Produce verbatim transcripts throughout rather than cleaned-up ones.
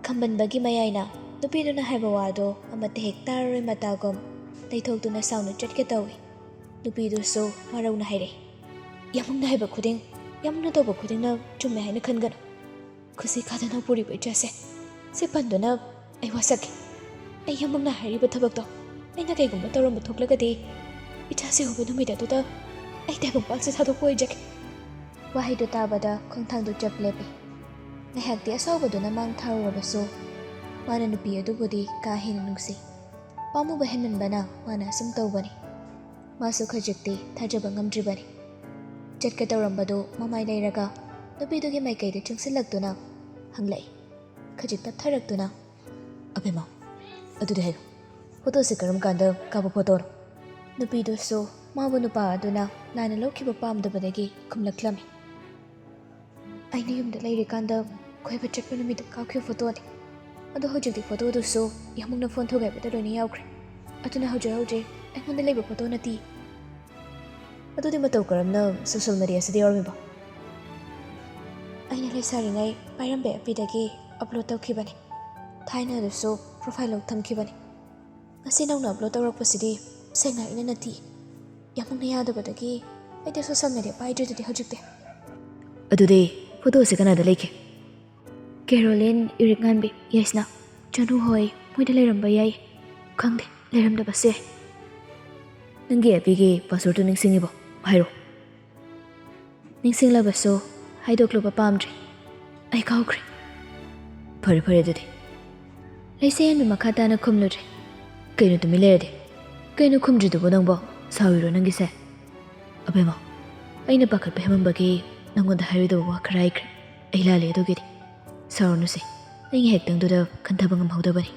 ꯈꯝꯕꯟꯕꯒꯤ ꯃꯌꯥꯏꯅ ꯅꯨꯄꯤꯗꯨꯅ ꯍꯥꯏꯕ ꯋꯥꯗꯣ ꯑꯃꯠꯇ ꯍꯦꯛ ꯇꯥꯔꯔꯣꯏ ꯃꯇꯥꯒꯨꯝ ꯂꯩꯊꯣꯛꯇꯨꯅ ꯁꯥꯎꯅ ꯆꯠꯀꯦ ꯇꯧꯏ꯫ ꯅꯨꯄꯤꯗꯨꯁꯨ ꯋꯥꯔꯧꯅ ꯍꯥꯏꯔꯛꯏ, "ꯌꯥꯝꯕꯨꯡꯅ ꯍꯥꯏꯕ ꯈꯨꯗꯤꯡ, ꯌꯥꯝꯕꯨꯡꯅ ꯇꯧꯕ ꯈꯨꯗꯤꯡꯅ ꯆꯨꯝꯃꯦ ꯍꯥꯏꯅ ꯈꯟꯒꯅꯨ꯫ ꯈꯨꯁꯤ ꯈꯥꯗꯅ ꯄꯨꯔꯤꯕ ꯏꯆꯥꯁꯦ, ꯁꯤ ꯄꯟꯗꯨꯅ ꯑꯩ ꯋꯥꯁꯛꯀꯦ꯫ ꯑꯩ ꯌꯥꯝꯕꯨꯡꯅ ꯍꯥꯏꯔꯤꯕ ꯊꯕꯛꯇꯣ ꯑꯩꯅ ꯀꯩꯒꯨꯝꯕ ꯇꯧꯔꯝꯕ ꯊꯣꯛꯂꯒꯗꯤ, ꯏꯆꯥꯁꯤ ꯎꯕ ꯅꯨꯃꯤꯠ ꯑꯗꯨꯗ ꯑꯩ ꯇꯥꯏꯕꯪꯄꯥꯛꯁꯦ ꯊꯥꯗꯣꯛꯄ ꯑꯣꯏꯖꯒꯦ"꯫ ꯋꯥꯍꯩꯗꯨ ꯇꯥꯕꯗ ꯈꯣꯡꯊꯥꯡꯗꯨ ꯆꯞ ꯂꯦꯞꯄꯤ꯫ ꯉꯥꯏꯍꯥꯛꯇꯤ ꯑꯁꯥꯎꯕꯗꯨꯅ ꯃꯥꯡ ꯊꯥꯔꯨꯔꯕꯁꯨ, ꯃꯥꯅ ꯅꯨꯄꯤ ꯑꯗꯨꯕꯨꯗꯤ ꯀꯥ ꯍꯦꯟꯅ ꯅꯨꯡꯁꯤ꯫ ꯄꯥꯝꯃꯨꯕ ꯍꯦꯟꯃꯟꯕꯅ ꯃꯥꯅ ꯑꯁꯨꯝ ꯇꯧꯕꯅꯤ꯫ ꯃꯥꯁꯨ ꯈꯖꯤꯛꯇꯤ ꯊꯥꯖꯕ ꯉꯝꯗ꯭ꯔꯤꯕꯅꯤ꯫ ꯆꯠꯀꯦ ꯇꯧꯔꯝꯕꯗꯨ ꯃꯃꯥꯏ ꯂꯩꯔꯒ ꯅꯨꯄꯤꯗꯨꯒꯤ ꯃꯥꯏꯀꯩꯗ ꯆꯪꯁꯤꯜꯂꯛꯇꯨꯅ ꯍꯪꯂꯛꯏ, ꯈꯖꯤꯛ ꯇꯞꯊꯔꯛꯇꯨꯅ, "ꯑꯕꯦꯝꯃ, ꯑꯗꯨꯗꯤ ꯍꯥꯏꯌꯨ, ꯐꯣꯇꯣꯁꯤ ꯀꯔꯝ ꯀꯥꯟꯗ ꯀꯥꯞꯄ ꯐꯣꯇꯣꯅꯣ?" ꯅꯨꯄꯤꯗꯨꯁꯨ ꯃꯥꯕꯨ ꯅꯨꯄꯥ ꯑꯗꯨꯅ ꯂꯥꯟꯅ ꯂꯧꯈꯤꯕ ꯄꯥꯝꯗꯕꯗꯒꯤ ꯈꯨꯝꯂꯛꯂꯝꯃꯤ, "ꯑꯩꯅ ꯌꯨꯝꯗ ꯂꯩꯔꯤꯀꯥꯟꯗ ꯀꯣꯏꯕ ꯆꯠꯄ ꯅꯨꯃꯤꯠꯇ ꯀꯥꯞꯈꯤꯕ ꯐꯣꯇꯣꯅꯤ꯫ ꯑꯗꯣ ꯍꯧꯖꯤꯛꯇꯤ ꯐꯣꯇꯣꯗꯨꯁꯨ ꯌꯥꯝꯕꯨꯡꯅ ꯐꯣꯟ ꯊꯨꯒꯥꯏꯕꯗ ꯂꯣꯏꯅ ꯌꯥꯎꯈ꯭ꯔꯦ꯫ ꯑꯗꯨꯅ ꯍꯧꯖꯤꯛ ꯍꯧꯖꯤꯛ ꯑꯩꯉꯣꯟꯗ ꯂꯩꯕ ꯐꯣꯇꯣ ꯅꯠꯇꯦ"꯫ "ꯑꯗꯨꯗꯤ ꯃꯇꯧ ꯀꯔꯝꯅ ꯁꯣꯁꯦꯜ ꯃꯦꯗꯤꯌꯥꯁꯤꯗ ꯌꯥꯎꯔꯝꯃꯤꯕ?" "ꯑꯩꯅ ꯂꯩꯁꯥꯔꯤꯉꯩ ꯄꯥꯏꯔꯝꯕ ꯑꯦꯐ ꯕꯤꯗꯒꯤ ꯑꯞꯂꯣꯗ ꯇꯧꯈꯤꯕꯅꯤ꯫ ꯊꯥꯏꯅ ꯑꯗꯨꯁꯨ ꯄ꯭ꯔꯣꯐꯥꯏꯜ ꯂꯧ ꯊꯝꯈꯤꯕꯅꯤ꯫ ꯉꯁꯤ ꯅꯧꯅ ꯑꯞꯂꯣꯗ ꯇꯧꯔꯛꯄꯁꯤꯗꯤ ꯁꯦꯡꯅ ꯑꯩꯅ ꯅꯠꯇꯦ꯫ ꯌꯥꯝꯕꯨꯡꯅ ꯌꯥꯗꯕꯗꯒꯤ ꯑꯩꯗꯤ ꯁꯣꯁꯦꯜ ꯃꯦꯗꯤꯌꯥ ꯄꯥꯏꯗ꯭ꯔꯤꯗꯨꯗꯤ ꯍꯧꯖꯤꯛꯇꯤ"꯫ "ꯑꯗꯨꯗꯤ ꯐꯣꯇꯣꯁꯤ ꯀꯅꯥꯗ ꯂꯩꯒꯦ?" "ꯀꯦꯔꯣꯂꯤꯟ ꯏꯔꯤꯛꯉꯥꯟꯕꯤ, ꯌꯥꯏꯁꯅꯥ, ꯆꯅꯨ ꯍꯣꯏ ꯃꯣꯏꯗ ꯂꯩꯔꯝꯕ ꯌꯥꯏ꯫ ꯈꯪꯗꯦ, ꯂꯩꯔꯝꯗꯕꯁꯨ ꯌꯥꯏ"꯫ "ꯅꯪꯒꯤ ꯑꯦꯐ ꯕꯤꯒꯤ ꯄꯥꯁꯋꯥꯔꯗꯇꯨ ꯅꯤꯡꯁꯤꯡꯉꯤꯕꯣ? ꯍꯥꯏꯔꯣ"꯫ "ꯅꯤꯡꯁꯤꯡꯂꯕꯁꯨ ꯍꯥꯏꯗꯣꯛꯂꯨꯕ ꯄꯥꯝꯗ꯭ꯔꯦ꯫ ꯑꯩ ꯀꯥꯎꯈ꯭ꯔꯦ"꯫ "ꯐꯔꯦ, ꯐꯔꯦ ꯑꯗꯨꯗꯤ"꯫ ꯂꯩꯁꯦ ꯍꯦꯟꯕꯤ ꯃꯈꯥ ꯇꯥꯅ ꯈꯨꯝꯂꯨꯗ꯭ꯔꯦ꯫ "ꯀꯩꯅꯣ ꯇꯨꯃꯤꯟ ꯂꯩꯔꯗꯤ? ꯀꯩꯅꯣ ꯈꯨꯝꯗ꯭ꯔꯤꯗꯨꯕꯨ ꯅꯪꯕꯣ? ꯁꯥꯎꯔꯤꯔꯣ ꯅꯪꯒꯤꯁꯦ?" "ꯑꯕꯦꯝꯃ, ꯑꯩꯅ ꯄꯥꯈꯠꯄ ꯍꯦꯟꯃꯟꯕꯒꯤ ꯅꯪꯉꯣꯟꯗ ꯍꯥꯏꯔꯣꯏꯗꯕ ꯋꯥ ꯈꯔ ꯍꯥꯏꯈ꯭ꯔꯦ꯫ ꯑꯩ ꯂꯥꯜꯂꯦ ꯑꯗꯨꯒꯤꯗꯤ꯫ ꯁꯥꯎꯔꯅꯨꯁꯦ, ꯑꯩ ꯉꯥꯏꯍꯥꯛꯇꯪꯗꯨꯗ ꯈꯟꯊꯕ ꯉꯝꯍꯧꯗꯕꯅꯤ"꯫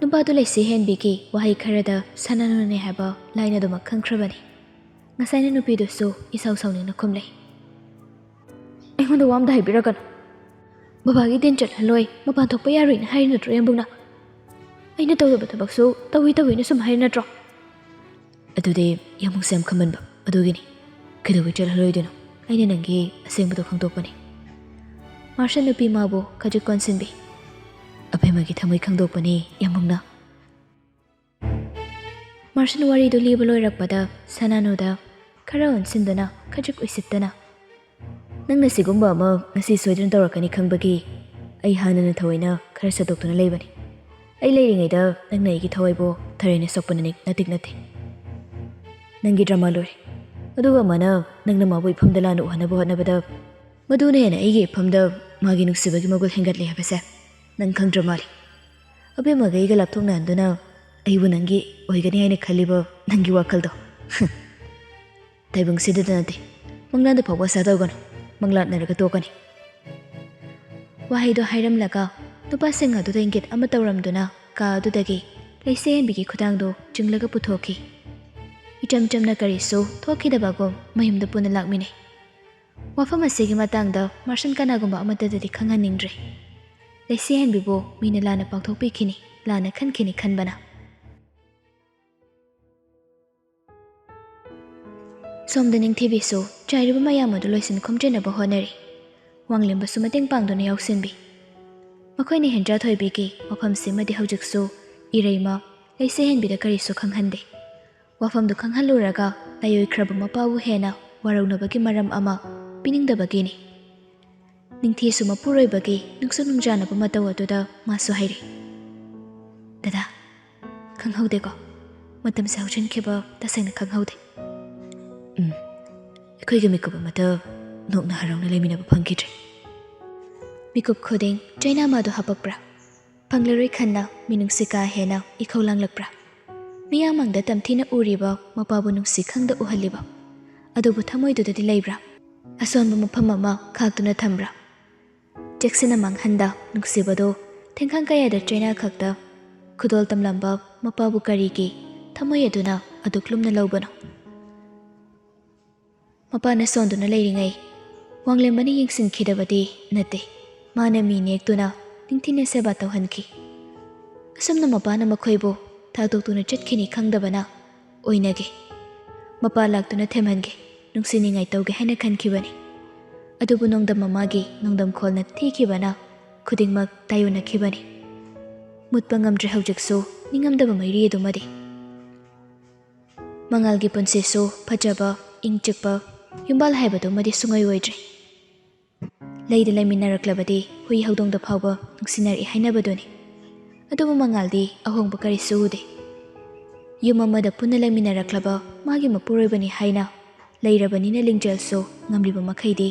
ꯅꯨꯄꯥꯗꯨ ꯂꯩꯁꯦ ꯍꯦꯟꯕꯤꯒꯤ ꯋꯥꯍꯩ ꯈꯔꯗ ꯁꯥꯟꯅꯅꯨꯅꯦ ꯍꯥꯏꯕ ꯂꯥꯏꯅ ꯑꯗꯨꯃꯛ ꯈꯪꯈ꯭ꯔꯕꯅꯤ꯫ ꯉꯁꯥꯏꯅ ꯅꯨꯄꯤꯗꯨꯁꯨ ꯏꯁꯥꯎ ꯁꯥꯎꯅꯤꯡꯅ ꯈꯨꯝꯂꯦ꯫ "ꯑꯩꯉꯣꯟꯗ ꯋꯥ ꯑꯝꯗ ꯍꯥꯏꯕꯤꯔꯛꯀꯅꯨ꯫ ꯕꯕꯥꯒꯤ ꯗꯦꯟ ꯆꯠꯍꯜꯂꯣꯏ, ꯃꯄꯥꯟ ꯊꯣꯛꯄ ꯌꯥꯔꯣꯏꯅ ꯍꯥꯏꯔꯤ ꯅꯠꯇ꯭ꯔꯣ ꯌꯥꯝꯕꯨꯡꯅ? ꯑꯩꯅ ꯇꯧꯗꯕ ꯊꯕꯛꯁꯨ ꯇꯧꯏ ꯇꯧꯏꯅ ꯁꯨꯝ ꯍꯥꯏꯔꯤ ꯅꯠꯇ꯭ꯔꯣ?" "ꯑꯗꯨꯗꯤ ꯌꯥꯝꯕꯨꯡꯁꯦ ꯌꯥꯝ ꯈꯝꯕꯟꯕ ꯑꯗꯨꯒꯤꯅꯤ꯫ ꯀꯩꯗꯧꯕꯩ ꯆꯠꯍꯜꯂꯣꯏꯗꯣꯏꯅꯣ? ꯑꯩꯅ ꯅꯪꯒꯤ ꯑꯁꯦꯡꯕꯗꯣ ꯈꯪꯗꯣꯛꯄꯅꯤ"꯫ ꯃꯥꯔꯁꯟ ꯅꯨꯄꯤ ꯃꯥꯕꯨ ꯈꯖꯤꯛ ꯀꯣꯟꯁꯤꯟꯕꯤ꯫ ꯑꯕꯦꯝꯃꯒꯤ ꯊꯃꯣꯏ ꯈꯪꯗꯣꯛꯄꯅꯤ ꯌꯥꯝꯕꯨꯡꯅ꯫ ꯃꯥꯔꯁꯟ ꯋꯥꯔꯤꯗꯨ ꯂꯤꯕ ꯂꯣꯏꯔꯛꯄꯗ ꯁꯅꯥꯅꯨꯗ ꯈꯔ ꯑꯣꯟꯁꯤꯟꯗꯨꯅ ꯈꯖꯤꯛ ꯎꯏꯁꯤꯠꯇꯅ, "ꯅꯪꯅ ꯁꯤꯒꯨꯝꯕ ꯑꯃ ꯉꯁꯤ ꯁꯣꯏꯗꯅ ꯇꯧꯔꯛꯀꯅꯤ ꯈꯪꯕꯒꯤ ꯑꯩ ꯍꯥꯟꯅꯅ ꯊꯑꯣꯏꯅ ꯈꯔ ꯁꯟꯗꯣꯛꯇꯨꯅ ꯂꯩꯕꯅꯤ꯫ ꯑꯩ ꯂꯩꯔꯤꯉꯩꯗ ꯅꯪꯅ ꯑꯩꯒꯤ ꯊꯋꯥꯏꯕꯨ ꯊꯔꯦꯅ ꯁꯣꯛꯄꯅ ꯅꯤꯛ-, ꯅꯇꯤꯛ ꯅꯠꯇꯦ꯫ ꯅꯪꯒꯤ ꯗ꯭ꯔꯃꯥ ꯂꯣꯏꯔꯦ꯫ ꯑꯗꯨꯒ ꯃꯥꯅ ꯅꯪꯅ ꯃꯥꯕꯨ ꯏꯐꯝꯗ ꯂꯥꯟꯅ ꯎꯍꯟꯅꯕ ꯍꯣꯠꯅꯕꯗ ꯃꯗꯨꯅ ꯍꯦꯟꯅ ꯑꯩꯒꯤ ꯏꯐꯝꯗ ꯃꯥꯒꯤ ꯅꯨꯡꯁꯤꯕꯒꯤ ꯃꯒꯨꯜ ꯍꯦꯟꯒꯠꯂꯦ ꯍꯥꯏꯕꯁꯦ ꯅꯪ ꯈꯪꯗ꯭ꯔ ꯃꯥꯜꯂꯤ꯫ ꯑꯕꯦꯝꯃꯒ ꯑꯩꯒ ꯂꯥꯞꯊꯣꯛꯅꯍꯟꯗꯨꯅ ꯑꯩꯕꯨ ꯅꯪꯒꯤ ꯑꯣꯏꯒꯅꯤ ꯍꯥꯏꯅ ꯈꯜꯂꯤꯕ ꯅꯪꯒꯤ ꯋꯥꯈꯜꯗꯣ꯫ ꯇꯥꯏꯕꯪꯁꯤꯗꯇ ꯅꯠꯇꯦ, ꯃꯪꯂꯥꯟꯗ ꯐꯥꯎꯕ ꯑꯁꯥ ꯇꯧꯒꯅꯨ, ꯃꯪꯂꯥꯠꯅꯔꯒ ꯇꯣꯛꯀꯅꯤ꯫" ꯋꯥꯍꯩꯗꯣ ꯍꯥꯏꯔꯝꯂꯒ ꯅꯨꯄꯥꯁꯤꯡ ꯑꯗꯨꯗ ꯏꯪꯒꯤꯠ ꯑꯃ ꯇꯧꯔꯝꯗꯨꯅ ꯀꯥ ꯑꯗꯨꯗꯒꯤ ꯂꯩꯁꯦꯍꯟꯕꯤꯒꯤ ꯈꯨꯗꯥꯡꯗꯣ ꯆꯤꯡꯂꯒ ꯄꯨꯊꯣꯛꯈꯤ꯫ ꯏꯆꯝ ꯆꯝꯅ ꯀꯔꯤꯁꯨ ꯊꯣꯛꯈꯤꯗꯕꯒꯨꯝ ꯃꯌꯨꯝꯗ ꯄꯨꯟꯅ ꯂꯥꯛꯃꯤꯟꯅꯩ꯫ ꯋꯥꯐꯝ ꯑꯁꯤꯒꯤ ꯃꯇꯥꯡꯗ ꯃꯥꯔꯁꯟ ꯀꯅꯥꯒꯨꯝꯕ ꯑꯃꯠꯇꯗꯗꯤ ꯈꯪꯍꯟꯅꯤꯡꯗ꯭ꯔꯦ꯫ ꯂꯩꯁꯦꯍꯟꯕꯤꯕꯨ ꯃꯤꯅ ꯂꯥꯟꯅ ꯄꯥꯡꯊꯣꯛꯄꯤꯈꯤꯅꯤ, ꯂꯥꯟꯅ ꯈꯟꯈꯤꯅꯤ ꯈꯟꯕꯅ꯫ ꯁꯣꯝꯗ ꯅꯤꯡꯊꯤꯕꯤꯁꯨ ꯆꯥꯏꯔꯤꯕ ꯃꯌꯥꯝ ꯑꯗꯨ ꯂꯣꯏꯁꯤꯟ ꯈꯣꯝꯖꯤꯟꯅꯕ ꯍꯣꯠꯅꯔꯤ꯫ ꯋꯥꯡꯂꯦꯝꯕꯁꯨ ꯃꯇꯦꯡ ꯄꯥꯡꯗꯨꯅ ꯌꯥꯎꯁꯤꯟꯕꯤ꯫ ꯃꯈꯣꯏꯅ ꯍꯦꯟꯖꯥ ꯊꯣꯏꯕꯤꯒꯤ ꯃꯐꯝꯁꯤꯃꯗꯤ ꯍꯧꯖꯤꯛꯁꯨ ꯏꯔꯩꯃ ꯂꯩꯁꯦꯍꯟꯕꯤꯗ ꯀꯔꯤꯁꯨ ꯈꯪꯍꯟꯗꯦ꯫ ꯋꯥꯐꯝꯗꯨ ꯈꯪꯍꯜꯂꯨꯔꯒ ꯂꯥꯏꯑꯣꯏꯈ꯭ꯔꯕ ꯃꯄꯥꯕꯨ ꯍꯦꯟꯅ ꯋꯥꯔꯧꯅꯕꯒꯤ ꯃꯔꯝ ꯑꯃ ꯄꯤꯅꯤꯡꯗꯕꯒꯤꯅꯤ꯫ ꯅꯤꯡꯊꯤꯁꯨ ꯃꯄꯨꯔꯣꯏꯕꯒꯤ ꯅꯨꯡꯁꯨ ꯅꯨꯡꯖꯥꯅꯕ ꯃꯇꯧ ꯑꯗꯨꯗ ꯃꯥꯁꯨ ꯍꯥꯏꯔꯤ, "ꯗꯗꯥ, ꯈꯪꯍꯧꯗꯦꯀꯣ, ꯃꯇꯝꯁꯦ ꯍꯧꯖꯤꯟꯈꯤꯕ ꯇꯁꯦꯡꯅ ꯈꯪꯍꯧꯗꯦ꯫" ꯎꯝ, ꯑꯩꯈꯣꯏꯒꯤ ꯃꯤꯀꯨꯞ ꯑꯃꯠꯇ ꯅꯣꯛꯅ ꯍꯔꯥꯎꯅ ꯂꯩꯃꯤꯟꯅꯕ ꯐꯪꯈꯤꯗ꯭ꯔꯦ꯫ ꯃꯤꯀꯨꯞ ꯈꯨꯗꯤꯡ ꯆꯩꯅꯥ ꯃꯥꯗꯨ ꯍꯥꯄꯛꯄ꯭ꯔꯥ? ꯐꯪꯂꯔꯣꯏ ꯈꯟꯅ ꯃꯤꯅꯨꯡꯁꯤ ꯀꯥ ꯍꯦꯟꯅ ꯏꯈꯧ ꯂꯥꯡꯂꯛꯄ꯭ꯔꯥ? ꯃꯤꯌꯥꯝ ꯃꯥꯡꯗ ꯇꯝꯊꯤꯅ ꯎꯔꯤꯕ ꯃꯄꯥꯕꯨ ꯅꯨꯡꯁꯤ ꯈꯪꯗ ꯎꯍꯜꯂꯤꯕ ꯑꯗꯨꯕꯨ ꯊꯃꯣꯏꯗꯨꯗꯗꯤ ꯂꯩꯕ꯭ꯔꯥ? ꯑꯁꯣꯟꯕ ꯃꯐꯝ ꯑꯃ ꯈꯥꯛꯇꯨꯅ ꯊꯝꯕ꯭ꯔꯥ? ꯆꯦꯛꯁꯤꯟꯅ ꯃꯥꯡꯍꯟꯗ ꯅꯨꯡꯁꯤꯕꯗꯨ ꯊꯦꯡꯈꯥꯡ ꯀꯌꯥꯗ ꯆꯩꯅꯥ ꯈꯛꯇ ꯈꯨꯗꯣꯜ ꯇꯝꯂꯝꯕ ꯃꯄꯥꯕꯨ ꯀꯔꯤꯒꯤ ꯊꯃꯣꯏ ꯑꯗꯨꯅ ꯑꯗꯨꯛ ꯂꯨꯝꯅ ꯂꯧꯕꯅꯣ? ꯃꯄꯥꯅ ꯁꯣꯟꯗꯨꯅ ꯂꯩꯔꯤꯉꯩ ꯋꯥꯡꯂꯦꯝꯕꯅ ꯌꯦꯡꯁꯤꯟꯈꯤꯗꯕꯗꯤ ꯅꯠꯇꯦ꯫ ꯃꯥꯅ ꯃꯤ ꯅꯦꯛꯇꯨꯅ ꯅꯤꯡꯊꯤꯅ ꯁꯦꯕꯥ ꯇꯧꯍꯟꯈꯤ꯫ ꯑꯁꯨꯝꯅ ꯃꯄꯥꯅ ꯃꯈꯣꯏꯕꯨ ꯊꯥꯗꯣꯛꯇꯨꯅ ꯆꯠꯈꯤꯅꯤ ꯈꯪꯗꯕꯅ ꯑꯣꯏꯅꯒꯦ꯫ ꯃꯄꯥ ꯂꯥꯛꯇꯨꯅ ꯊꯦꯝꯍꯟꯒꯦ, ꯅꯨꯡꯁꯤꯅꯤꯡꯉꯥꯏ ꯇꯧꯒꯦ ꯍꯥꯏꯅ ꯈꯟꯈꯤꯕꯅꯤ꯫ ꯑꯗꯨꯕꯨ ꯅꯣꯡꯗꯝ ꯃꯃꯥꯒꯤ ꯅꯣꯡꯗꯝ ꯈꯣꯜꯅ ꯊꯤꯈꯤꯕꯅ ꯈꯨꯗꯤꯡꯃꯛ ꯇꯥꯏꯑꯣꯟꯅꯈꯤꯕꯅꯤ꯫ ꯃꯨꯠꯄ ꯉꯝꯗ꯭ꯔꯦ ꯍꯧꯖꯤꯛꯁꯨ ꯅꯤꯡꯉꯝꯗꯕ ꯃꯩꯔꯤ ꯑꯗꯨꯃꯗꯤ꯫ ꯃꯉꯥꯜꯒꯤ ꯄꯨꯟꯁꯤꯁꯨ ꯐꯖꯕ, ꯏꯪ ꯆꯤꯛꯄ ꯌꯨꯝꯕꯥꯜ ꯍꯥꯏꯕꯗꯨꯃꯗꯤ ꯁꯨꯡꯑꯣꯏ ꯑꯣꯏꯗ꯭ꯔꯦ꯫ ꯂꯩꯗ ꯂꯩꯃꯤꯟꯅꯔꯛꯂꯕꯗꯤ ꯍꯨꯏ ꯍꯧꯗꯣꯡꯗ ꯐꯥꯎꯕ ꯅꯨꯡꯁꯤꯅꯔꯛꯏ ꯍꯥꯏꯅꯕꯗꯨꯅꯤ꯫ ꯑꯗꯨꯕꯨ ꯃꯉꯥꯜꯗꯤ ꯑꯍꯣꯡꯕ ꯀꯔꯤꯁꯨ ꯎꯗꯦ꯫ ꯌꯨꯝ ꯑꯃꯗ ꯄꯨꯟꯅ ꯂꯩꯃꯤꯟꯅꯔꯛꯂꯕ ꯃꯥꯒꯤ ꯃꯄꯨꯔꯣꯏꯕꯅꯤ ꯍꯥꯏꯅ ꯂꯩꯔꯕꯅꯤꯅ ꯂꯤꯡꯖꯦꯜꯁꯨ ꯉꯝꯂꯤꯕ ꯃꯈꯩꯗꯤ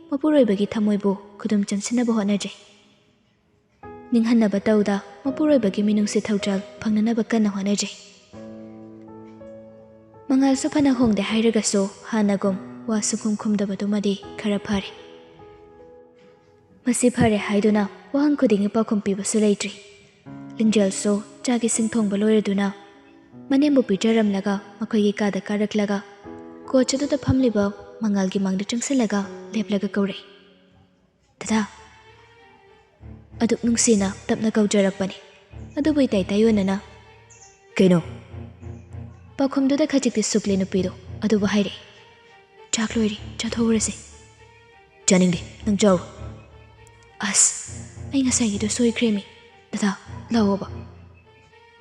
ꯃꯄꯨꯔꯣꯏꯕꯒꯤ ꯊꯃꯣꯏꯕꯨ ꯈꯨꯗꯨꯝ ꯆꯟꯁꯤꯟꯅꯕ ꯍꯣꯠꯅꯖꯩ꯫ ꯅꯤꯡꯍꯟꯅꯕ ꯇꯧꯗ ꯃꯄꯨꯔꯣꯏꯕꯒꯤ ꯃꯤꯅꯨꯡꯁꯤ ꯊꯧꯖꯥꯜ ꯐꯪꯅꯅꯕ ꯀꯟꯅ ꯍꯣꯠꯅꯖꯩ꯫ ꯃꯉꯥꯜꯁꯨ ꯐꯅ ꯍꯣꯡꯗꯦ ꯍꯥꯏꯔꯒꯁꯨ ꯍꯥꯟꯅꯒꯨꯝ ꯋꯥ ꯁꯨꯡꯈꯨꯝ ꯈꯨꯝꯗꯕꯗꯨꯃꯗꯤ ꯈꯔ ꯐꯔꯦ꯫ ꯃꯁꯤ ꯐꯔꯦ ꯍꯥꯏꯗꯨꯅ ꯋꯥꯍꯪ ꯈꯨꯗꯤꯡꯒꯤ ꯄꯥꯎꯈꯨꯝ ꯄꯤꯕꯁꯨ ꯂꯩꯇ꯭ꯔꯤ꯫ ꯂꯤꯡꯖꯦꯜꯁꯨ ꯆꯥꯛ ꯏꯁꯤꯡ ꯊꯣꯡꯕ ꯂꯣꯏꯔꯗꯨꯅ ꯃꯅꯦꯝꯕꯨ ꯄꯤꯖꯔꯝꯂꯒ ꯃꯈꯣꯏꯒꯤ ꯀꯥꯗ ꯀꯥꯔꯛꯂꯒ ꯀꯣꯆ ꯑꯗꯨꯗ ꯐꯝꯂꯤꯕ ꯃꯉꯥꯜꯒꯤ ꯃꯥꯡꯗ ꯆꯪꯁꯤꯜꯂꯒ ꯂꯦꯞꯂꯒ ꯀꯧꯔꯦ, "ꯗꯗꯥ!" ꯑꯗꯨꯛ ꯅꯨꯡꯁꯤꯅ ꯇꯞꯅ ꯀꯧꯖꯔꯛꯄꯅꯤ꯫ ꯑꯗꯨꯕꯨ ꯏꯇꯩ ꯇꯥꯏꯑꯣꯟꯅꯅ, "ꯀꯩꯅꯣ?" ꯄꯥꯎꯈꯨꯝꯗꯨꯗ ꯈꯖꯤꯛꯇꯤ ꯁꯨꯛꯂꯦ ꯅꯨꯄꯤꯗꯣ꯫ ꯑꯗꯨꯕꯨ ꯍꯥꯏꯔꯛꯏ, "ꯆꯥꯛ ꯂꯣꯏꯔꯦ, ꯆꯥꯊꯣꯛꯎꯔꯁꯦ꯫" "ꯆꯥꯅꯤꯡꯗꯦ, ꯅꯪ ꯆꯥꯎꯔꯣ꯫" "ꯑꯁ, ꯑꯩ ꯉꯁꯥꯏꯒꯤꯗꯣ ꯁꯣꯏꯈ꯭ꯔꯦꯃꯤ꯫ ꯗꯗꯥ, ꯂꯥꯛꯑꯣꯕ꯫"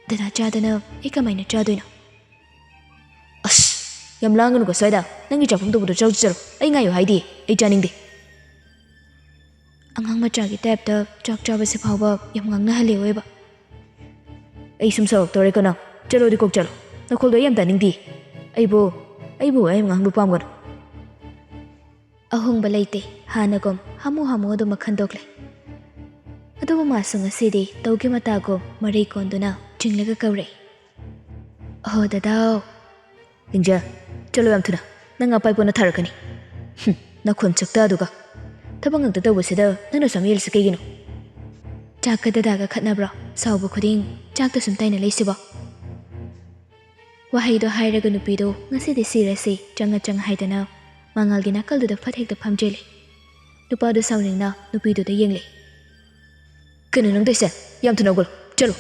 "ꯗꯗꯥ ꯆꯥꯗꯅ ꯑꯩ ꯀꯃꯥꯏꯅ ꯆꯥꯗꯣꯏꯅꯣ?" "ꯑꯁ, ꯌꯥꯝ ꯂꯥꯡꯒꯅꯨꯀꯣ ꯁ꯭ꯋꯥꯏꯗ꯫ ꯅꯪꯒꯤ ꯆꯥꯐꯝ ꯊꯣꯛꯄꯗꯣ ꯆꯥꯎ ꯆꯠꯆꯔꯣ꯫ ꯑꯩ ꯉꯥꯏꯌꯨ ꯍꯥꯏꯗꯤ, ꯑꯩ ꯆꯥꯅꯤꯡꯗꯦ꯫" ꯑꯉꯥꯡ ꯃꯆꯥꯒꯤ ꯇꯥꯏꯞꯇ ꯆꯥꯛ ꯆꯥꯕꯁꯦ ꯐꯥꯎꯕ ꯌꯥꯝ ꯉꯥꯡꯅꯍꯜꯂꯦ ꯑꯣꯏꯕ꯫ "ꯑꯩ ꯁꯨꯝ ꯁꯥꯎꯔꯛꯇꯧꯔꯦꯀꯣ ꯅꯪ꯫ ꯆꯠꯂꯣꯗꯤ ꯀꯣꯛ ꯆꯠꯂꯣ꯫ ꯅꯈꯣꯜꯗꯣ ꯑꯩ ꯌꯥꯝ ꯇꯥꯅꯤꯡꯗꯦ꯫ ꯑꯩꯕꯨ, ꯑꯩꯕꯨ ꯑꯩ ꯉꯥꯡꯕ ꯄꯥꯝꯒꯅꯨ꯫" ꯑꯍꯣꯡꯕ ꯂꯩꯇꯦ, ꯍꯥꯟꯅꯒꯨꯝ ꯍꯥꯃꯨ ꯍꯥꯃꯨ ꯑꯗꯨꯃꯛ ꯈꯟꯗꯣꯛꯂꯦ꯫ ꯑꯗꯨꯕꯨ ꯃꯥꯁꯨ ꯉꯁꯤꯗꯤ ꯇꯧꯒꯤ ꯃꯇꯥꯒꯨꯝ ꯃꯔꯩ ꯀꯣꯟꯗꯨꯅ ꯆꯤꯡꯂꯒ ꯀꯧꯔꯛꯏ, "ꯑꯍꯣ ꯗꯗꯥꯎ!" "ꯂꯤꯡꯖꯦꯜ, ꯆꯠꯂꯣ ꯌꯥꯝ ꯊꯨꯅ꯫ ꯅꯪ ꯑꯄꯥꯏ ꯄꯣꯠꯅ ꯊꯥꯔꯛꯀꯅꯤ꯫ ꯍꯨꯝ, ꯅꯈꯣꯟ ꯁꯛꯇ ꯑꯗꯨꯒ꯫ ꯊꯕꯛ ꯉꯥꯛꯇ ꯇꯧꯕꯁꯤꯗ ꯅꯪꯅ ꯁꯨꯝ ꯌꯦꯜꯂꯤꯁꯤ ꯀꯩꯒꯤꯅꯣ?" "ꯆꯥꯛꯀ ꯗꯗꯥꯒ ꯈꯠꯅꯕ꯭ꯔꯣ? ꯁꯥꯎꯕ ꯈꯨꯗꯤꯡ ꯆꯥꯛꯇ ꯁꯨꯝ ꯇꯥꯏꯅ ꯂꯩꯁꯤꯕꯣ?" ꯋꯥꯍꯩꯗꯣ ꯍꯥꯏꯔꯒ ꯅꯨꯄꯤꯗꯣ ꯉꯁꯤꯗꯤ ꯁꯤꯔꯁꯤ ꯆꯪꯉ ꯆꯪꯉ ꯍꯥꯏꯗꯅ ꯃꯉꯥꯜꯒꯤ ꯅꯥꯀꯜꯗꯨꯗ ꯐꯠ ꯍꯦꯛꯇ ꯐꯝꯖꯤꯜꯂꯤ꯫ ꯅꯨꯄꯥꯗꯣ ꯁꯥꯎꯅꯤꯡꯅ ꯅꯨꯄꯤꯗꯨꯗ ꯌꯦꯡꯂꯤ꯫ "ꯀꯩꯅꯣ ꯅꯪ ꯇꯧꯏꯁꯦ? ꯌꯥꯝ ꯊꯨꯅ ꯍꯧꯒꯠꯂꯣ, ꯆꯠꯂꯣ꯫"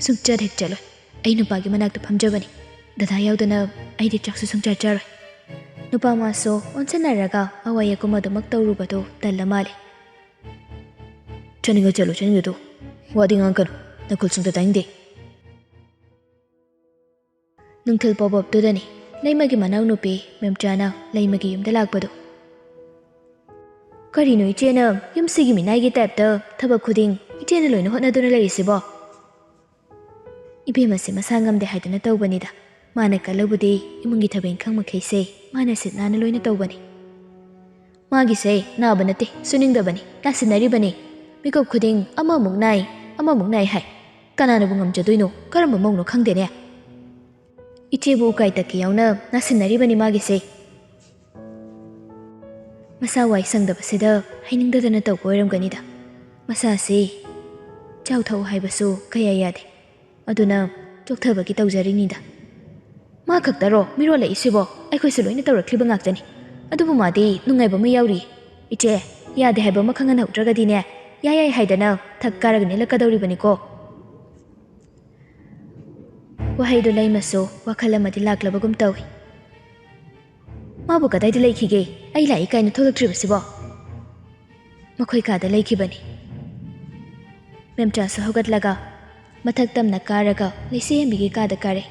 "ꯁꯨꯡꯆꯠ ꯍꯦꯛ ꯆꯠꯂꯣꯏ꯫ ꯑꯩ ꯅꯨꯄꯥꯒꯤ ꯃꯅꯥꯛꯇ ꯐꯝꯖꯕꯅꯤ꯫ ꯗꯗꯥ ꯌꯥꯎꯗꯅ ꯑꯩꯗꯤ ꯆꯥꯛꯁꯨ ꯁꯨꯡꯆꯥ ꯆꯥꯔꯣꯏ꯫" ꯅꯨꯄꯥ ꯃꯥꯁꯨ ꯑꯣꯟꯁꯤꯟꯅꯔꯒ ꯑꯋꯥ ꯌꯦꯀꯨꯝ ꯑꯗꯨꯃꯛ ꯇꯧꯔꯨꯕꯗꯨ ꯇꯜꯂ ꯃꯥꯜꯂꯦ꯫ "ꯆꯠꯅꯤꯡꯉ ꯆꯠꯂꯨ, ꯆꯠꯅꯤꯡꯗꯗꯨ꯫ ꯋꯥꯗꯤ ꯉꯥꯡꯒꯅꯨ, ꯅꯈꯨꯜ ꯁꯨꯝꯇ ꯇꯥꯅꯤꯡꯗꯦ꯫" ꯅꯨꯡꯊꯤꯜ ꯄꯣꯕꯣꯞꯇꯨꯗꯅꯤ ꯂꯩꯃꯒꯤ ꯃꯅꯥꯎꯅꯨꯄꯤ ꯃꯦꯝꯆꯥꯅ ꯂꯩꯃꯒꯤ ꯌꯨꯝꯗ ꯂꯥꯛꯄꯗꯨ꯫ "ꯀꯔꯤꯅꯣ ꯏꯆꯦꯅ ꯌꯨꯝꯁꯤꯒꯤ ꯃꯤꯅꯥꯏꯒꯤ ꯇꯥꯏꯞꯇ ꯊꯕꯛ ꯈꯨꯗꯤꯡ ꯏꯆꯦꯅ ꯂꯣꯏꯅ ꯍꯣꯠꯅꯗꯨꯅ ꯂꯩꯔꯤꯁꯤꯕꯣ?" "ꯏꯕꯦꯝꯃꯁꯦ ꯃꯁꯥ ꯉꯝꯗꯦ ꯍꯥꯏꯗꯨꯅ ꯇꯧꯕꯅꯤꯗ꯫ ꯃꯥꯅ ꯀꯜꯂꯕꯨꯗꯤ ꯏꯃꯨꯡꯒꯤ ꯊꯕꯛ ꯏꯪꯈꯥꯡ ꯃꯈꯩꯁꯦ ꯃꯥꯅ ꯁꯤꯠ ꯅꯥꯟꯅ ꯂꯣꯏꯅ ꯇꯧꯕꯅꯤ꯫" "ꯃꯥꯒꯤꯁꯦ ꯅꯥꯕ ꯅꯠꯇꯦ, ꯁꯨꯅꯤꯡꯗꯕꯅꯤ, ꯅꯥꯁꯤꯟꯅꯔꯤꯕꯅꯤ꯫ ꯃꯤꯀꯨꯞ ꯈꯨꯗꯤꯡ ꯑꯃꯃꯨꯛ ꯅꯥꯏ, ꯑꯃꯃꯨꯛ ꯅꯥꯏ ꯍꯥꯏ꯫ ꯀꯅꯥꯅꯕꯨ ꯉꯝꯖꯗꯣꯏꯅꯣ? ꯀꯔꯝꯕ ꯃꯧꯅꯣ ꯈꯪꯗꯦꯅꯦ꯫ ꯏꯆꯦꯕꯨ ꯎꯀꯥꯏ ꯇꯛꯀꯦ ꯌꯥꯎꯅ ꯅꯥꯁꯤꯟꯅꯔꯤꯕꯅꯤ ꯃꯥꯒꯤꯁꯦ꯫" ꯃꯁꯥ ꯋꯥꯏ ꯁꯪꯗꯕꯁꯤꯗ ꯍꯥꯏꯅꯤꯡꯗꯗꯅ ꯇꯧꯕ ꯑꯣꯏꯔꯝꯒꯅꯤꯗ꯫ ꯃꯁꯥꯁꯤ ꯆꯥꯎ ꯊꯛꯎ ꯍꯥꯏꯕꯁꯨ ꯀꯌꯥ ꯌꯥꯗꯦ꯫ ꯑꯗꯨꯅ ꯆꯣꯛꯊꯕꯒꯤ ꯇꯧꯖꯔꯤꯅꯤꯗ꯫ "ꯃꯥ ꯈꯛꯇꯔꯣ ꯃꯤꯔꯣꯜꯂꯛꯏꯁꯤꯕꯣ? ꯑꯩꯈꯣꯏꯁꯨ ꯂꯣꯏꯅ ꯇꯧꯔꯛꯂꯤꯕ ꯉꯥꯛꯇꯅꯤ꯫ ꯑꯗꯨꯕꯨ ꯃꯥꯗꯤ ꯅꯨꯡꯉꯥꯏꯕ ꯑꯃ ꯌꯥꯎꯔꯤ꯫ ꯏꯆꯦ, ꯌꯥꯗꯦ ꯍꯥꯏꯕ ꯑꯃ ꯈꯪꯍꯟꯍꯧꯗ꯭ꯔꯒꯗꯤꯅꯦ, ꯌꯥꯏ ꯌꯥꯏ ꯍꯥꯏꯗꯅ ꯊꯛ ꯀꯥꯔꯒ ꯅꯦꯠꯂꯛꯀꯗꯧꯔꯤꯕꯅꯤꯀꯣ꯫" ꯋꯥꯍꯩꯗꯨ ꯂꯩꯃꯁꯨ ꯋꯥꯈꯜ ꯑꯃꯗꯤ ꯂꯥꯛꯂꯕꯒꯨꯝ ꯇꯧꯏ꯫ "ꯃꯥꯕꯨ ꯀꯗꯥꯏꯗ ꯂꯩꯈꯤꯒꯦ? ꯑꯩ ꯂꯥꯛꯏ ꯀꯥꯏꯅ ꯊꯣꯛꯂꯛꯇ꯭ꯔꯤꯕꯁꯤꯕꯣ?" "ꯃꯈꯣꯏ ꯀꯥꯗ ꯂꯩꯈꯤꯕꯅꯤ꯫" ꯃꯦꯝꯆꯥꯁꯨ ꯍꯧꯒꯠꯂꯒ ꯃꯊꯛ ꯇꯝꯅ ꯀꯥꯔꯒ ꯂꯩꯁꯦ ꯍꯦꯟꯕꯤꯒꯤ ꯀꯥꯗ ꯀꯥꯔꯦ꯫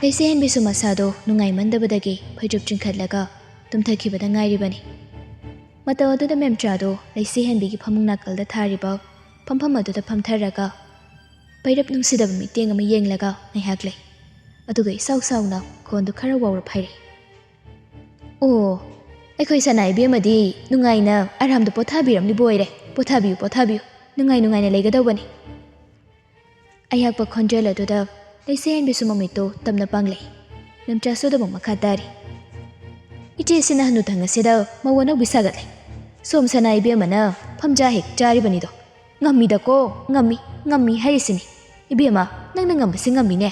ꯂꯩꯁꯦ ꯍꯦꯟꯕꯤꯁꯨ ꯃꯁꯥꯗꯣ ꯅꯨꯡꯉꯥꯏꯃꯟꯗꯕꯗꯒꯤ ꯐꯩꯖꯨꯞ ꯆꯤꯡꯈꯠꯂꯒ ꯇꯨꯝꯊꯈꯤꯕꯗ ꯉꯥꯏꯔꯤꯕꯅꯤ꯫ ꯃꯇꯧ ꯑꯗꯨꯗ ꯃꯦꯝꯆꯥꯗꯣ ꯂꯩꯁꯦ ꯍꯦꯟꯕꯤꯒꯤ ꯐꯃꯨꯡ ꯅꯥꯀꯜꯗ ꯊꯥꯔꯤꯕ ꯐꯝꯐꯝ ꯑꯗꯨꯗ ꯐꯝꯊꯔꯒ ꯄꯩꯔꯞ ꯅꯨꯡꯁꯤꯗꯕ ꯃꯤꯠꯌꯦꯡ ꯑꯃ ꯌꯦꯡꯂꯒ ꯉꯥꯏꯍꯥꯛ ꯂꯩ꯫ ꯑꯗꯨꯒ ꯏꯁꯥꯎ ꯁꯥꯎꯅ ꯈꯣꯟꯗꯨ ꯈꯔ ꯋꯥꯎꯔꯞ ꯍꯥꯏꯔꯛꯏ꯫ "ꯑꯣ, ꯑꯩꯈꯣꯏ ꯁꯅꯥ ꯏꯕꯦꯝꯃꯗꯤ ꯅꯨꯡꯉꯥꯏꯅ ꯑꯥꯔꯥꯝꯗ ꯄꯣꯊꯥꯕꯤꯔꯝꯂꯤꯕ ꯑꯣꯏꯔꯦ꯫ ꯄꯣꯊꯥꯕꯤꯌꯨ, ꯄꯣꯊꯥꯕꯤꯌꯨ꯫ ꯅꯨꯡꯉꯥꯏ ꯅꯨꯡꯉꯥꯏꯅ ꯂꯩꯒꯗꯧꯕꯅꯤ꯫" ꯑꯌꯥꯛꯄ ꯈꯣꯟꯖꯦꯜ ꯑꯗꯨꯗ ꯂꯩꯁꯦ ꯍꯦꯟꯕꯤꯁꯨ ꯃꯃꯤꯠꯇꯨ ꯇꯞꯅ ꯄꯥꯡꯂꯦ꯫ ꯃꯦꯝꯆꯥꯁꯨ ꯑꯗꯨꯃꯛ ꯃꯈꯥ ꯇꯥꯔꯤ꯫ "ꯏꯆꯦꯁꯤꯅ ꯍꯅꯨꯊꯪ ꯑꯁꯤꯗ ꯃꯧ ꯑꯅꯧꯕꯤ ꯁꯥꯒꯠꯂꯦ꯫ ꯁꯣꯝ ꯁꯅꯥ ꯏꯕꯦꯝꯃꯅ ꯐꯝꯖꯥ ꯍꯦꯛ ꯆꯥꯔꯤꯕꯅꯤꯗꯣ꯫ ꯉꯝꯃꯤꯗꯀꯣ, ꯉꯝꯃꯤ, ꯉꯝꯃꯤ ꯍꯥꯏꯔꯤꯁꯤꯅꯤ꯫ ꯏꯕꯦꯝꯃ, ꯅꯪꯅ ꯉꯝꯕꯁꯤ ꯉꯝꯃꯤꯅꯦ꯫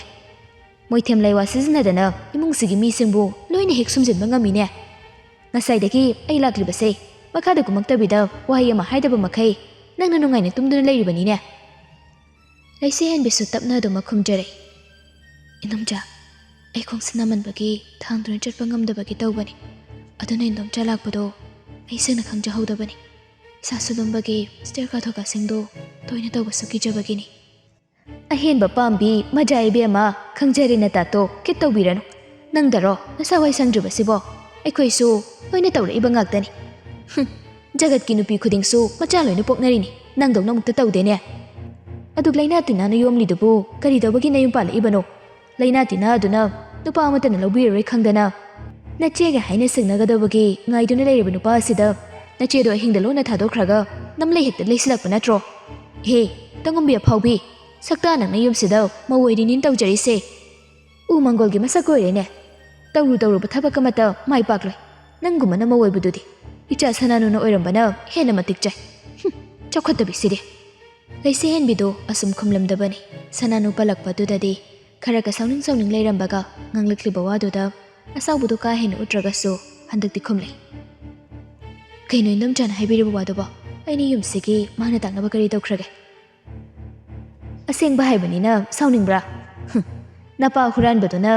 ꯃꯣꯏꯊꯦꯝ ꯂꯩꯋꯥ ꯁꯤꯖꯤꯟꯅꯗꯅ ꯏꯃꯨꯡꯁꯤꯒꯤ ꯃꯤꯁꯤꯡꯕꯨ ꯂꯣꯏꯅ ꯍꯦꯛ ꯁꯨꯝꯖꯤꯟꯕ ꯉꯝꯃꯤꯅꯦ꯫ ꯉꯁꯥꯏꯗꯒꯤ ꯑꯩ ꯂꯥꯛꯂꯤꯕꯁꯦ ꯃꯈꯥꯗ ꯀꯨꯝꯃꯛꯇꯕꯤꯗ ꯋꯥꯍꯩ ꯑꯃ ꯍꯥꯏꯗꯕ ꯃꯈꯩ ꯅꯪꯅ ꯅꯨꯡꯉꯥꯏꯅ ꯇꯨꯝꯗꯨꯅ ꯂꯩꯔꯤꯕꯅꯤꯅꯦ꯫" ꯂꯩꯁꯦ ꯍꯦꯟꯕꯤꯁꯨ ꯇꯞꯅ ꯑꯗꯨꯃꯛ ꯈꯨꯝꯖꯔꯦ꯫ "ꯏꯅꯝꯆꯥ, ꯑꯩ ꯈꯣꯡꯁꯤ ꯅꯥꯃꯟꯕꯒꯤ ꯊꯥꯡꯗꯨꯅ ꯆꯠꯄ ꯉꯝꯗꯕꯒꯤ ꯇꯧꯕꯅꯤ꯫ ꯑꯗꯨꯅ ꯏꯟꯗꯣꯝꯆꯥ ꯂꯥꯛꯄꯗꯣ ꯑꯩ ꯁꯦꯡꯅ ꯈꯪꯖꯍꯧꯗꯕꯅꯤ꯫ ꯏꯁꯥꯁꯨ ꯂꯨꯝꯕꯒꯤ ꯁ꯭ꯇꯦꯌꯔ ꯀꯥꯊꯣꯛ ꯀꯥꯁꯤꯟꯗꯣ ꯇꯣꯏꯅ ꯇꯧꯕꯁꯨ ꯀꯤꯖꯕꯒꯤꯅꯤ꯫ ꯑꯍꯦꯟꯕ ꯄꯥꯝꯕꯤ ꯃꯖꯥ ꯏꯕꯦꯝꯃ, ꯈꯪꯖꯔꯦ ꯅꯇꯥꯇꯣ, ꯀꯤꯠ ꯇꯧꯕꯤꯔꯅꯨ꯫ ꯅꯪꯗꯔꯣ ꯅꯁꯥ ꯋꯥꯏ ꯁꯪꯗ꯭ꯔꯤꯕꯁꯤꯕꯣ? ꯑꯩꯈꯣꯏꯁꯨ ꯂꯣꯏꯅ ꯇꯧꯔꯛꯏꯕ ꯉꯥꯛꯇꯅꯤ꯫ ꯍꯨꯝ, ꯖꯒꯠꯀꯤ ꯅꯨꯄꯤ ꯈꯨꯗꯤꯡꯁꯨ ꯃꯆꯥ ꯂꯣꯏꯅ ꯄꯣꯛꯅꯔꯤꯅꯤ, ꯅꯪꯗꯧꯅ ꯑꯃꯨꯛꯇ ꯇꯧꯗꯦꯅꯦ꯫ ꯑꯗꯨ ꯂꯩꯅꯥ ꯇꯤꯟꯅꯥꯅ ꯌꯣꯝꯂꯤꯗꯨꯕꯨ ꯀꯔꯤ ꯇꯧꯕꯒꯤ ꯅꯌꯨꯝ ꯄꯥꯜꯂꯛꯏꯕꯅꯣ? ꯂꯩꯅꯥ ꯇꯤꯟꯅꯥ ꯑꯗꯨꯅ ꯅꯨꯄꯥ ꯑꯃꯠꯇꯅ ꯂꯧꯕꯤꯔꯔꯣꯏ ꯈꯪꯗꯅ, ꯅꯆꯦꯒ ꯍꯥꯏꯅ ꯁꯤꯡꯅꯒꯗꯕꯒꯤ ꯉꯥꯏꯗꯨꯅ ꯂꯩꯔꯤꯕ ꯅꯨꯄꯥ ꯑꯁꯤꯗ ꯅꯆꯦꯗꯣ ꯑꯍꯤꯡꯗ ꯂꯣꯟꯅ ꯊꯥꯗꯣꯛꯈ꯭ꯔꯒ ꯅꯝꯂꯩ ꯍꯦꯛꯇ ꯂꯩꯁꯤꯜꯂꯛꯄ ꯅꯠꯇ꯭ꯔꯣ? ꯍꯦ, ꯇꯉꯨꯝꯕꯤ ꯑꯐꯥꯎꯕꯤ, ꯁꯛꯇꯥ ꯅꯪꯅ ꯌꯨꯝꯁꯤꯗ ꯃꯧ ꯑꯣꯏꯔꯤꯅꯤꯅ ꯇꯧꯖꯔꯤꯁꯦ꯫ ꯎ ꯃꯪꯒꯣꯜꯒꯤ ꯃꯁꯛ ꯑꯣꯏꯔꯦꯅꯦ꯫ ꯇꯧꯔꯨ ꯇꯧꯔꯨꯕ ꯊꯕꯛ ꯑꯃꯠꯇ ꯃꯥꯏ ꯄꯥꯛꯂꯣꯏ꯫ ꯅꯪꯒꯨꯝꯕꯅ ꯃꯧ ꯑꯣꯏꯕꯗꯨꯗꯤ ꯏꯆꯥ ꯁꯅꯥꯅꯨꯅ ꯑꯣꯏꯔꯝꯕꯅ ꯍꯦꯟꯅ ꯃꯇꯤꯛ ꯆꯥꯏ꯫ ꯍꯨꯝ, ꯆꯥꯎꯈꯠꯇꯕꯤꯁꯤꯗꯤ꯫ ꯂꯩꯁꯦ ꯍꯦꯟꯕꯤꯗꯣ ꯑꯁꯨꯝ ꯈꯨꯝꯂꯝꯗꯕꯅꯤ꯫ ꯁꯅꯥꯅꯨ ꯄꯜꯂꯛꯄꯗꯨꯗꯗꯤ ꯈꯔꯒ ꯁꯥꯎꯅꯤꯡ ꯁꯥꯎꯅꯤꯡ ꯂꯩꯔꯝꯕꯒ ꯉꯥꯡꯂꯛꯂꯤꯕ ꯋꯥꯗꯨꯗ ꯑꯁꯥꯎꯕꯗꯣ ꯀꯥ ꯍꯦꯟꯅ ꯎꯠꯇ꯭ꯔꯒꯁꯨ ꯍꯟꯗꯛꯇꯤ ꯈꯨꯝꯂꯦ꯫ ꯀꯩꯅꯣ ꯏꯟꯗꯣꯝꯆꯥꯅ ꯍꯥꯏꯕꯤꯔꯤꯕ ꯋꯥꯗꯨꯕꯣ? ꯑꯩꯅ ꯌꯨꯝꯁꯤꯒꯤ ꯃꯥꯅ ꯇꯥꯛꯅꯕ ꯀꯔꯤ ꯇꯧꯈ꯭ꯔꯒꯦ? ꯑꯁꯦꯡꯕ ꯍꯥꯏꯕꯅꯤꯅ ꯁꯥꯎꯅꯤꯡꯕ꯭ꯔꯥ? ꯍꯨꯝ, ꯅꯄꯥ ꯍꯨꯔꯥꯟꯕꯗꯨꯅ